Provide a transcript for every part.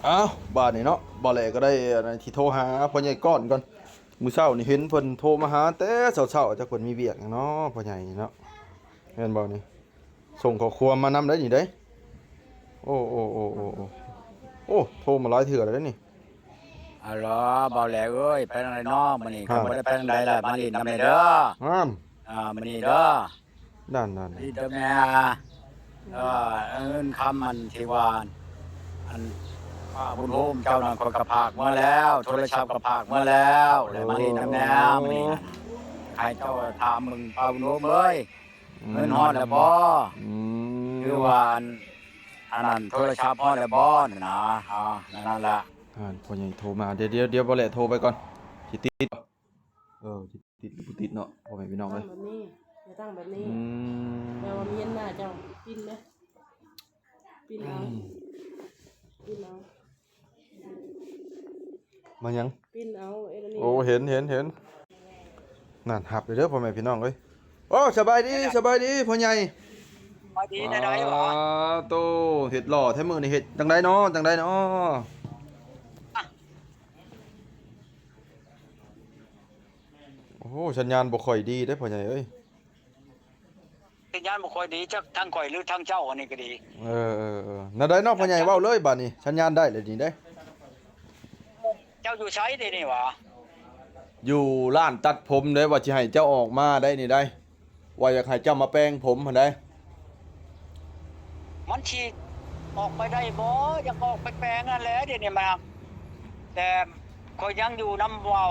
ອ້າວ ບາດນີ້ເນາະ ບ່າວແຫຼກໍໄດ້ອັນທີ່ໂທຫາພໍ່ໃຫຍ່ກ້ອນກ່ອນ. ມື້ເຊົ້ານີ້ເຫັນເພິ່ນໂທມາຫາແຕ່ເຊົ້າໆ ຈັກເພິ່ນມີວຽກຫຍັງເນາະ ພໍ່ໃຫຍ່ນີ້ເນາະ ແມ່ນບໍ່ນີ້? ສົ່ງຂໍ້ຄວາມມານຳໄດ໋ນີ້ເດ້. ໂອ້ ໂອ້ ໂອ້ ໂອ້ ໂອ້ ໂອ້ ໂທມາຫຼາຍເທື່ອແລ້ວເດ້ນີ້. ອາຫຼໍ ບ່າວແຫຼເອີຍ ໄປທາງໃດເນາະມື້ນີ້? ຄັນບໍ່ໄດ້ໄປທາງໃດລະ ມາຫຼິ້ນນຳແດ່ເດີ. ອາ ມື້ນີ້ເດີ ນັ້ນໆ ດີເດີແມ່. ເອີ ເງິນຄຳອັນທີ່ວ່າ ອັນປ້າບຸນໂຮມເຈົ້ານັ້ນ ຂ້ອຍກໍຝາກມາແລ້ວ ໂທລະສັບກໍຝາກມາແລ້ວ ແລ້ວມາຫຼິ້ນນຳແດ່ມື້ນີ້. ໃຫ້ເຈົ້າຖາມເບິ່ງ ປ້າບຸນໂຮມເອີຍ ເງິນຮອດແລ້ວບໍ່? ອືມ ຫຼືວ່າອັນ ອັນນັ້ນ ໂທລະສັບຮອດແລ້ວບໍ່ນະ? ອ່າ ນັ້ນແຫຼະ. ອ່າ ພໍ່ໃຫຍ່ໂທມາ ດຽວ ດຽວ ດຽວ ບໍ່ແຫຼະໂທໄປກ່ອນ ຊິຕິດ. ເອີ ຕິດ ຕິດ ບໍ່ຕິດເນາະ ພໍ່ແມ່ພີ່ນ້ອງເອີຍ. ຕັ້ງແບບນີ້ ຕັ້ງແບບນີ້. ອືມ ແຕ່ວ່າມີເຫັນໜ້າເຈົ້າ ປິ່ນເດ້ ປິ່ນເອົາ ອືມ ປິ່ນເອົາ. ມາຫຍັງ? ປິ່ນເອົາ ເອັດອັນນີ້. ໂອ້ ເຫັນ ເຫັນ ເຫັນ. ນັ້ນ ຮັບເດີ ພໍ່ແມ່ພີ່ນ້ອງເອີຍ. ໂອ້ ສະບາຍດີ ສະບາຍດີພໍ່ໃຫຍ່. ສະບາຍດີ ແນວໃດຫວາ? ໂຕ ເຮັດຫຼໍ່ແທ້ມື້ນີ້ ເຮັດຈັ່ງໃດເນາະ ຈັ່ງໃດເນາະ? ໂອ້ ສັນຍານບໍ່ຄ່ອຍດີເດ້ພໍ່ໃຫຍ່ເອີຍ. ສັນຍານບໍ່ຄ່ອຍດີ ຈັກທາງຂ້ອຍ ຫຼື ທາງເຈົ້າ ອັນນີ້ກໍດີ. ເອີ ເອີ ເອີ ແນວໃດເນາະພໍ່ໃຫຍ່? ເວົ້າເລີຍບາດນີ້ ສັນຍານໄດ້ແລ້ວນີ້ເດ້. ເຈົ້າຢູ່ໃສເດນີ້ຫວາ? ຢູ່ຮ້ານຕັດຜົມເດ້ ວ່າຊິໃຫ້ເຈົ້າອອກມາໄດ໋ນີ້ໄດ໋. ວ່າຢາກໃຫ້ເຈົ້າມາແປງຜົມຫັ້ນໃດ໋. ມັນຊິອອກໄປໄດ້ບໍ່? ຢາກອອກໄປແປງຫັ້ນແຫຼະ ດຽວນີ້ມາ ແຕ່ຂ້ອຍຍັງຢູ່ນຳເວົ້າ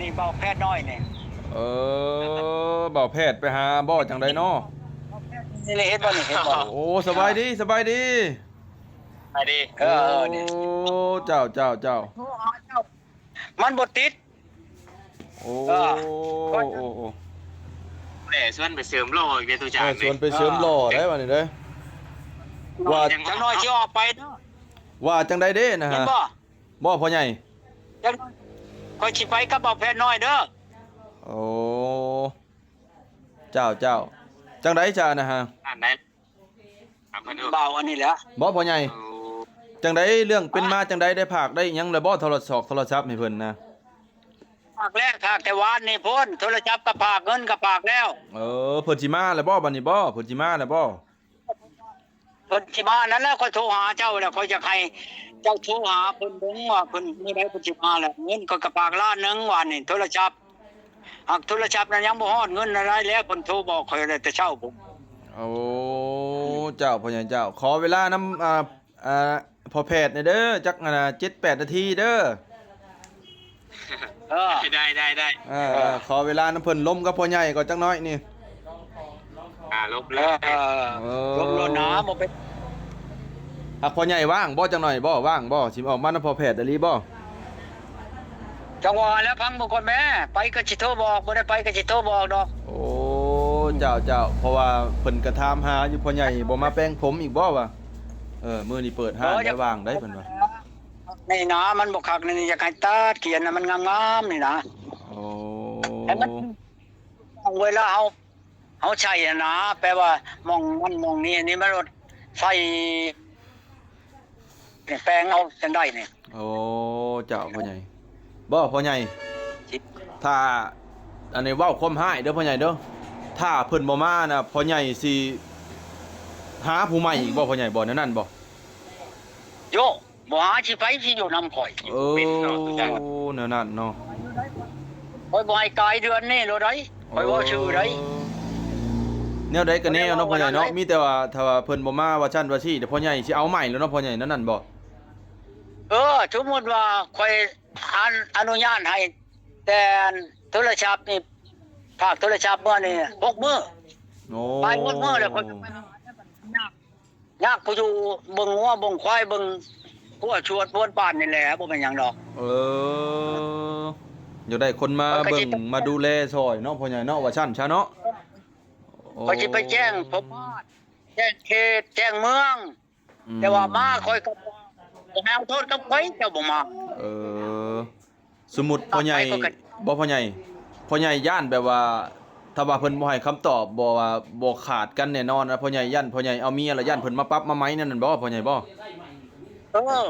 ນີ້ເວົ້າແພດນ້ອຍນີ້. ເອີ ເວົ້າແພດໄປຫາບໍ່ ຈັ່ງໃດເນາະ? ນີ້ເຫັນບໍ່ນີ້ ເຫັນບໍ່? ໂອ້ ສະບາຍດີ ສະບາຍດີ. ສະບາຍດີ. ເອີ ເອີ ນີ້ ໂອ້ ເຈົ້າ ເຈົ້າ ເຈົ້າ ໂທຫາເຈົ້າ ມັນບໍ່ຕິດ. ໂອ້ ເອີ ໂອ້ ໂອ້ ແຫຼະ ຊວນໄປເສີມຫຼໍ່ອີກເດ້ ຕູ້ຈານ. ເອີ ຊວນໄປເສີມຫຼໍ່ໄດ໋ ເອີ ບາດນີ້ເດ້. ວ່າ ຈັກໜ້ອຍຊິອອກໄປເນາະ. ວ່າຈັ່ງໃດເດ້ນະ? ເຫັນບໍ່? ບໍ່ ພໍ່ໃຫຍ່ ຈັກໜ້ອຍຂ້ອຍຊິໄປກັບເບົາແພດນ້ອຍເດີ. ໂອ້ ເຈົ້າ ເຈົ້າ ຈັ່ງໃດຊະນະຮະ? ອັນໃດ? ຖາມເພິ່ນດູ ເບົາອັນນີ້ແຫຼະ. ບໍ່ ພໍ່ໃຫຍ່ ເອີ ຈັ່ງໃດ ເລື່ອງເປັນມາຈັ່ງໃດ ໄດ້ຝາກໄດ້ຫຍັງແລ້ວບໍ່ ໂທລະສອກ ໂທລະສັບໃຫ້ເພິ່ນນະ? ຝາກແລ້ວ ຝາກແຕ່ວານນີ້ພຸ້ນ ໂທລະສັບກໍຝາກ ເງິນກໍຝາກແລ້ວ. ເອີ ເພິ່ນຊິມາແລ້ວບໍ່ບາດນີ້ບໍ່? ເພິ່ນຊິມາແລ້ວບໍ່? ເພິ່ນຊິມານັ້ນແຫຼະ ຂ້ອຍໂທຫາເຈົ້າແລ້ວ ຂ້ອຍຢາກໃຫ້ເຈົ້າໂທຫາເພິ່ນເບິ່ງວ່າເພິ່ນ ມື້ໃດເພິ່ນຊິມາແຫຼະ. ເງິນຂ້ອຍກໍຝາກລ້ານໜຶ່ງ ວານນີ້ ໂທລະສັບ ຫາກໂທລະສັບນັ້ນຍັງບໍ່ຮອດເງິນໃດແລ້ວ ເພິ່ນໂທບອກຂ້ອຍແລ້ວແຕ່ເຊົ້າພຸ້ນ. ໂອ້ ເຈົ້າ ພໍ່ໃຫຍ່ເຈົ້າ ຂໍເວລານຳ ອ່າ ອ່າ ພໍ່ແພດແດ່ເດີ ຈັກ ອ່າ ເຈັດແປດນາທີເດີ. ເອີ ໄດ້ ໄດ້ ໄດ້ ເອີ ເອີ ຂໍເວລານຳເພິ່ນ ລົມກັບພໍ່ໃຫຍ່ກ່ອນຈັກໜ້ອຍນີ້. ອ່າ ລົມເລີຍ ເອີ ລົມໂລດນະ ບໍ່ເປັນ. ຫາກພໍ່ໃຫຍ່ວ່າງບໍ່ຈັກໜ້ອຍບໍ່? ວ່າງບໍ່? ຊິອອກມານຳພໍ່ແພດອີ່ຫຼີບໍ່? ຈັງຫວະແລ້ວ ຟັງເບິ່ງກ່ອນແມ້ ໄປກໍຊິໂທບອກ ບໍ່ໄດ້ໄປກໍຊິໂທບອກດອກ. ໂອ້ ເຈົ້າ ເຈົ້າ ເພາະວ່າເພິ່ນກໍຖາມຫາຢູ່ ພໍ່ໃຫຍ່ບໍ່ມາແປງຜົມອີກບໍ່ວ່າ? ເອີ ມື້ນີ້ເປີດຮ້ານ ເອີ ໄດ້ວ່າງໄດ໋ເພິ່ນວ່າ. ນີ້ນະ ມັນບໍ່ຄັກນີ້ ຢາກໃຫ້ຕັດຂຽນໃຫ້ມັນງາມໆນີ້ນະ. ໂອ້ ໃຫ້ມັນ ເວລາເຮົາ ເຮົາໃສ່ຫັ້ນນະ ແປວ່າໝ່ອງນັ້ນໝ່ອງນີ້ ອັນນີ້ມັນໂລດໃສ່ ແປງເອົາຈັ່ງໃດນີ້. ໂອ້ ເຈົ້າ ພໍ່ໃຫຍ່ ບໍ່ ພໍ່ໃຫຍ່ ຖ້າ ອັນນີ້ເວົ້າຄວາມຮ້າຍເດີພໍ່ໃຫຍ່ເດີ ຖ້າເພິ່ນບໍ່ມານະ ພໍ່ໃຫຍ່ຊິຫາຜູ້ໃໝ່ອີກບໍ່ພໍ່ໃຫຍ່ ບໍ່ແນວນັ້ນບໍ່? ໂຍ ບໍ່ຫາຊິໃຜຊິຢູ່ນຳຂ້ອຍ. ເອີ ແນວນັ້ນເນາະ ຂ້ອຍບໍ່ໃຫ້ກາຍເດືອນນີ້ໂລດໃດ໋ ຂ້ອຍເວົ້າຊື່ໃດ໋. ແນວໃດກໍແນວເນາະພໍ່ໃຫຍ່ເນາະ ມີແຕ່ວ່າຖ້າວ່າເພິ່ນບໍ່ມາວ່າຊັ້ນວ່າຊີ້ ເດ ພໍ່ໃຫຍ່ຊິເອົາໃໝ່ແລ້ວເນາະພໍ່ໃຫຍ່ ແນວນັ້ນບໍ່? ເອີ ສົມມຸດວ່າຂ້ອຍອະ ອະນຸຍາດໃຫ້ ແຕ່ໂທລະສັບນີ້ ຝາກໂທລະສັບເມື່ອນີ້ຫົກມື້. ໂອ້ ໄປຫົກມື້ແລ້ວຂ້ອຍກໍໄປ ຍາກຜູ້ຢູ່ເບິ່ງງົວເບິ່ງຄວາຍເບິ່ງຄົວຊວນພວນບ້ານນີ້ແຫຼະ ບໍ່ແມ່ນຫຍັງດອກ. ເອີ ຢາກໄດ້ຄົນມາເບິ່ງມາດູແລຊ່ອຍເນາະພໍ່ໃຫຍ່ເນາະ ວ່າຊັ້ນຊະເນາະ. ໂອ້ ຂ້ອຍຊິໄປແຈ້ງພົບບ້ານ ແຈ້ງເຂດ ແຈ້ງເມືອງ ອືມ ແຕ່ວ່າມາຂ້ອຍກໍບໍ່ໃຫ້ເອົາໂທດກັບຂ້ອຍ ເຈົ້າບໍ່ມາ. ເອີ ສົມມຸດພໍ່ໃຫຍ່ ບໍ່ພໍ່ໃຫຍ່ ພໍ່ໃຫຍ່ຢ້ານແບບວ່າ ຖ້າວ່າເພິ່ນບໍ່ໃຫ້ຄຳຕອບ ບໍ່ວ່າບໍ່ຂາດກັນແນ່ນອນນະ ພໍ່ໃຫຍ່ຢ້ານ ພໍ່ໃຫຍ່ເອົາເມຍແລ້ວ ຢ້ານເພິ່ນມາປັບມາໄໝແນວນັ້ນບໍ່ ພໍ່ໃຫຍ່ບໍ່? ເອີ ເອີ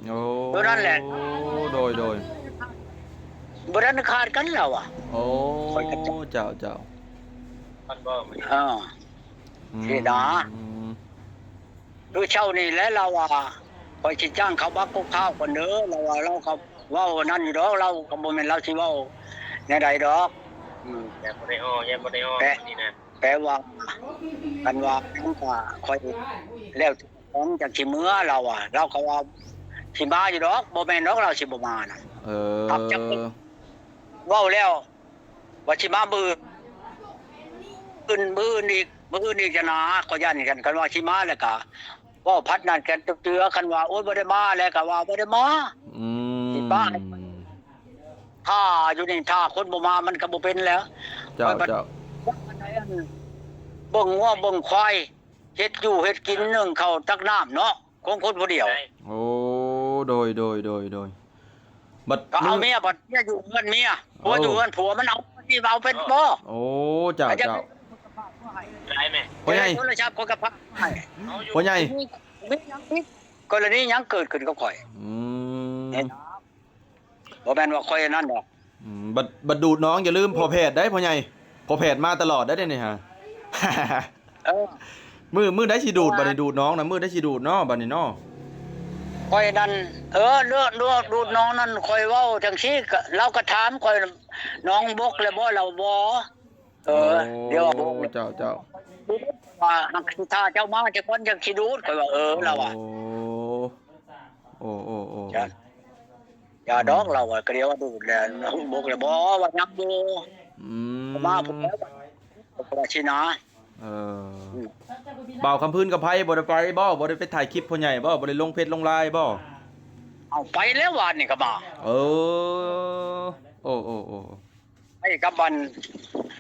ໂອ້ ໂຕນັ້ນແຫຼະ ໂດຍ ໂດຍ ບໍ່ທັນຂາດກັນລາວວ່າ ໂອ້ ຂ້ອຍກໍ ເຈົ້າ ເຈົ້າ ມັນບໍ່ ເອີ ອືມ ນີ້ນະ ອືມ ຄືເຊົ້ານີ້ແຫຼະລາວວ່າ ຂ້ອຍຊິຈ້າງເຂົ້າບັກກົກຂ້າວກ່ອນເດີ ລາວວ່າ ລາວກໍເວົ້ານັ້ນຢູ່ດອກ ລາວກໍບໍ່ແມ່ນລາວຊິເວົ້າແນວໃດດອກ ອືມ ແຕ່ບໍ່ໄດ້ອອກ ຍັງບໍ່ໄດ້ອອກ ແປ ນີ້ນະ ແປວ່າ ຄັນວ່າ ມັນກໍຂ້ອຍແລ້ວ ຂອງຈັ່ງຊິເມືອ ລາວວ່າ ລາວກໍວ່າຊິມາຢູ່ດອກ ບໍ່ແມ່ນດອກລາວຊິບໍ່ມານະ ເອີ ຮັບຈັກ ເວົ້າແລ້ວວ່າຊິມາມື້ອື່ນ ມື້ອື່ນອີກ ມື້ອື່ນອີກຫັ້ນນະ ຂ້ອຍຢ້ານກັນ ຄັນວ່າຊິມາແລ້ວກໍເວົ້າພັດນັ້ນກັນເທື່ອ ຄັນວ່າ ໂອ້ຍ ບໍ່ໄດ້ມາແລ້ວກໍວ່າບໍ່ໄດ້ມາ ອືມ ຊິປະ ຖ້າຢູ່ນີ້ ຖ້າຄົນບໍ່ມາມັນກໍບໍ່ເປັນແລ້ວ ເຈົ້າ ເຈົ້າ ເບິ່ງງົວເບິ່ງຄວາຍ ເຮັດຢູ່ເຮັດກິນ ໜຶ້ງເຂົ້າຕັກນ້ຳເນາະ ຂອງຄົນຜູ້ດຽວ ໂອ້ ໂດຍ ໂດຍ ໂດຍ ໂດຍ ບັດ ກໍເອົາເມຍ ບັດເມຍຢູ່ເຮືອນເມຍ ຜົວຢູ່ເຮືອນຜົວ ມັນເອົາ ມັນຊິເອົາເປັນບໍ່ ໂອ້ ເຈົ້າ ເຈົ້າ ຫຼາຍແມ່ ພໍ່ໃຫຍ່ ໂທລະສັບຂ້ອຍກໍພາໃຫ້ ພໍ່ໃຫຍ່ ມີ ມີຫຍັງອີກ ກໍລະນີຫຍັງເກີດຂຶ້ນກັບຂ້ອຍ ອືມ ເຫັນ ບໍ່ແມ່ນວ່າຂ້ອຍອັນນັ້ນດອກ ອືມ ບັດ ບັດດູດນ້ອງຢ່າລືມພໍ່ແພດໄດ໋ພໍ່ໃຫຍ່ ພໍ່ແພດມາຕະຫຼອດໄດ໋ ດຽວນີ້ຫາ ເອີ ມື້ ມື້ໃດຊິດູດ ວ່າ ບັດນີ້ດູດນ້ອງນະ ມື້ໃດຊິດູດເນາະ ບັດນີ້ເນາະ ຂ້ອຍນັ້ນ ເອີ ເລື່ອງ ເລື່ອງດູດນ້ອງນັ້ນ ຂ້ອຍເວົ້າຈັ່ງຊີ້ ລາວກໍຖາມຂ້ອຍ ນ້ອງບົກແລ້ວບໍ່ ລາວບໍ່ ເອີ ໂອ້ ດຽວ ເຈົ້າ ເຈົ້າ ວ່າ ຖ້າເຈົ້າມາຈັກຄົນຈັ່ງຊິດູດ ຂ້ອຍວ່າ ເອີ ລາວວ່າ ໂອ້ ໂອ້ ໂອ້ ໂອ້ ຢ່າດອກ ລາວວ່າ ກໍດຽວວ່າດູດແລ້ວ ບົກແລ້ວບໍ່ ວ່າຍັງຢູ່ ອືມ ມາພຸ້ນແລ້ວ ວ່າຊິນະ ເອີ ອືມ ບ່າວຄຳພື້ນກັບໃຜບໍ່ໄດ້ໄປບໍ່ ບໍ່ໄດ້ໄປຖ່າຍຄລິບພໍ່ໃຫຍ່ບໍ່ ບໍ່ໄດ້ລົງເຟສລົງລາຍບໍ່ ເອົາ ໄປແລ້ວວານນີ້ກໍມາ ເອີ ໂອ້ ໂອ້ ໂອ້ ໄປກັບອັນ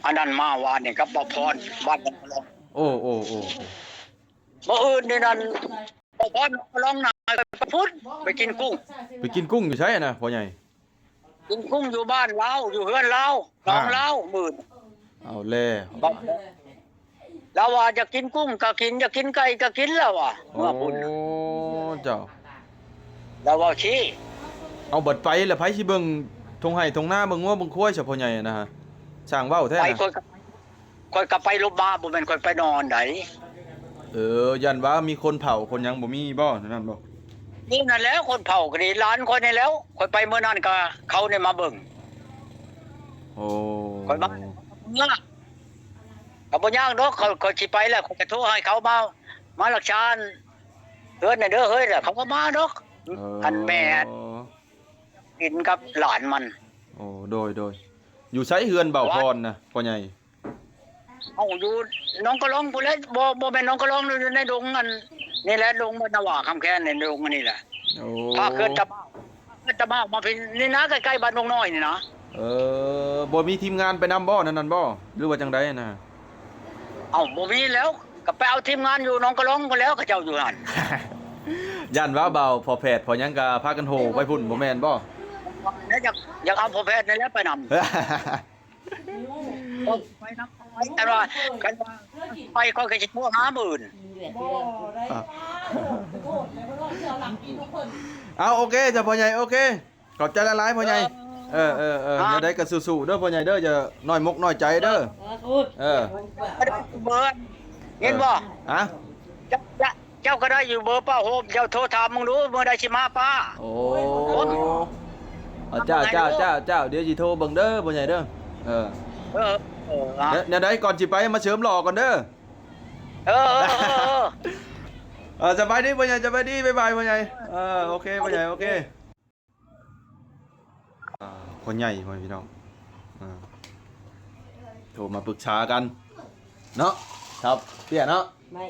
ອັນນັ້ນມາວານນີ້ກັບບ່າວພອນ ບ້ານ ໂອ້ ໂອ້ ໂອ້ ມື້ອື່ນນີ້ນັ້ນ ບໍ່ພໍນ້ອງລອງນາໄປພຸ້ນ ໄປກິນກຸ້ງ ໄປກິນກຸ້ງຢູ່ໃສນະພໍ່ໃຫຍ່? ກິນກຸ້ງຢູ່ບ້ານລາວ ຢູ່ເຮືອນລາວ ນ້ອງລາວ ມື້ ເອົາແລ້ວ ລາວວ່າຢາກກິນກຸ້ງກໍກິນ ຢາກກິນໄກ່ກໍກິນ ລາວວ່າ ເມື່ອພຸ້ນ ໂອ້ ເຈົ້າ ລາວເວົ້າຊີ້ ເອົາ ບັດໄປແລ້ວໃຜຊິເບິ່ງທົ່ງໄຮ່ທົ່ງນາ ເບິ່ງງົວເບິ່ງຄວາຍຊະພໍ່ໃຫຍ່ນະ? ຊ່າງເວົ້າແທ້ນະ ຂ້ອຍກໍໄປລົບມາ ບໍ່ແມ່ນຂ້ອຍໄປນອນໃດ. ເອີ ຢ້ານວ່າມີຄົນເຝົ້າຄົນຫຍັງບໍ່ມີບໍ່ ນັ້ນບໍ່? ນີ້ນັ້ນແຫຼະ ຄົນເຝົ້າກໍດີ ຫຼານຂ້ອຍນີ້ແຫຼ້ວ ຂ້ອຍໄປມື້ນັ້ນກໍເຂົານີ້ມາເບິ່ງ ໂອ້ ຂ້ອຍມາ ກໍບໍ່ຍາກດອກ ຂ້ອຍ ຂ້ອຍຊິໄປແລ້ວ ຂ້ອຍກໍໂທໃຫ້ເຂົາມາ ມາລັກສາເຮືອນແດ່ເດີເຮີ້ຍ ແລ້ວເຂົາກໍມາດອກ ເອີ ອັນແມ່ ກິນກັບຫຼານມັນ ໂອ້ ໂດຍ ໂດຍ ຢູ່ໃສເຮືອນບ່າວພອນນະ ພໍ່ໃຫຍ່? ເອົາ ຢູ່ໜອງກະລອງພຸ້ນແຫຼະ ບໍ່ ບໍ່ແມ່ນໜອງກະລອງ ຢູ່ໃນດົງອັນນີ້ແຫຼະ ດົງບ້ານນາຫວ້າຄຳແຄນນີ້ ດົງອັນນີ້ແຫຼະ ໂອ້ ພາເຂື່ອນຕະໝາວ ເຂື່ອນຕະໝາວມາພີ້ນີ້ນະ ໃກ້ໆບ້ານດົງນ້ອຍນີ້ນະ ເອີ ບໍ່ມີທີມງານໄປນຳບໍ່ ນັ້ນ ນັ້ນບໍ່ ຫຼືວ່າຈັ່ງໃດນະ? ເອົ້າ ບໍ່ມີແລ້ວ ກໍໄປເອົາທີມງານຢູ່ໜອງກະລອງພຸ້ນແຫຼ້ວ ເຂົາເຈົ້າຢູ່ຫັ້ນ ຢ້ານວ່າບ່າວພໍ່ແພດພໍ່ຫຍັງກໍພາກັນໂຫໄປພຸ້ນ ບໍ່ແມ່ນບໍ່? ແລ້ວຢາກ ຢາກເອົາພໍ່ແພດນີ້ແຫຼະໄປນຳ ໄປນຳ ຄັນວ່າ ຄັນວ່າໄປຂ້ອຍກໍຊິໂທຫາມື້ອື່ນ ເອົາ ໂອເຄ ເຈົ້າພໍ່ໃຫຍ່ ໂອເຄ ຂອບໃຈຫຼາຍໆ ພໍ່ໃຫຍ່ ເອີ ເອີ ເອີ ແນວໃດກໍສູ້ໆເດີພໍ່ໃຫຍ່ເດີ ຢ່ານ້ອຍມົກນ້ອຍໃຈເດີ ເອີ ເອີ ເບີ ເຫັນບໍ່? ຮະ? ເຈົ້າກໍໄດ້ຢູ່ເບີປ້າໂຮມ ເຈົ້າໂທຖາມເບິ່ງດູ ມື້ໃດຊິມາປ້າ ໂອ້ ເຈົ້າ ເຈົ້າ ເຈົ້າ ເຈົ້າ ດຽວຊິໂທເບິ່ງເດີພໍ່ໃຫຍ່ເດີ ເອີ ເອີ ເອີ ແນວໃດກ່ອນຊິໄປມາເສີມຫຼໍ່ກ່ອນເດີ ເອີ ເອີ ເອີ ເອີ ສະບາຍດີພໍ່ໃຫຍ່ ສະບາຍດີ ບາຍບາຍພໍ່ໃຫຍ່ ເອີ ໂອເຄພໍ່ໃຫຍ່ ໂອເຄ ອ່າ ພໍ່ໃຫຍ່ ພໍ່ແມ່ພີ່ນ້ອງ ອ່າ ໂທມາປຶກສາກັນເນາະ ຄັບ ເປ້ຍເນາະ ໄດ້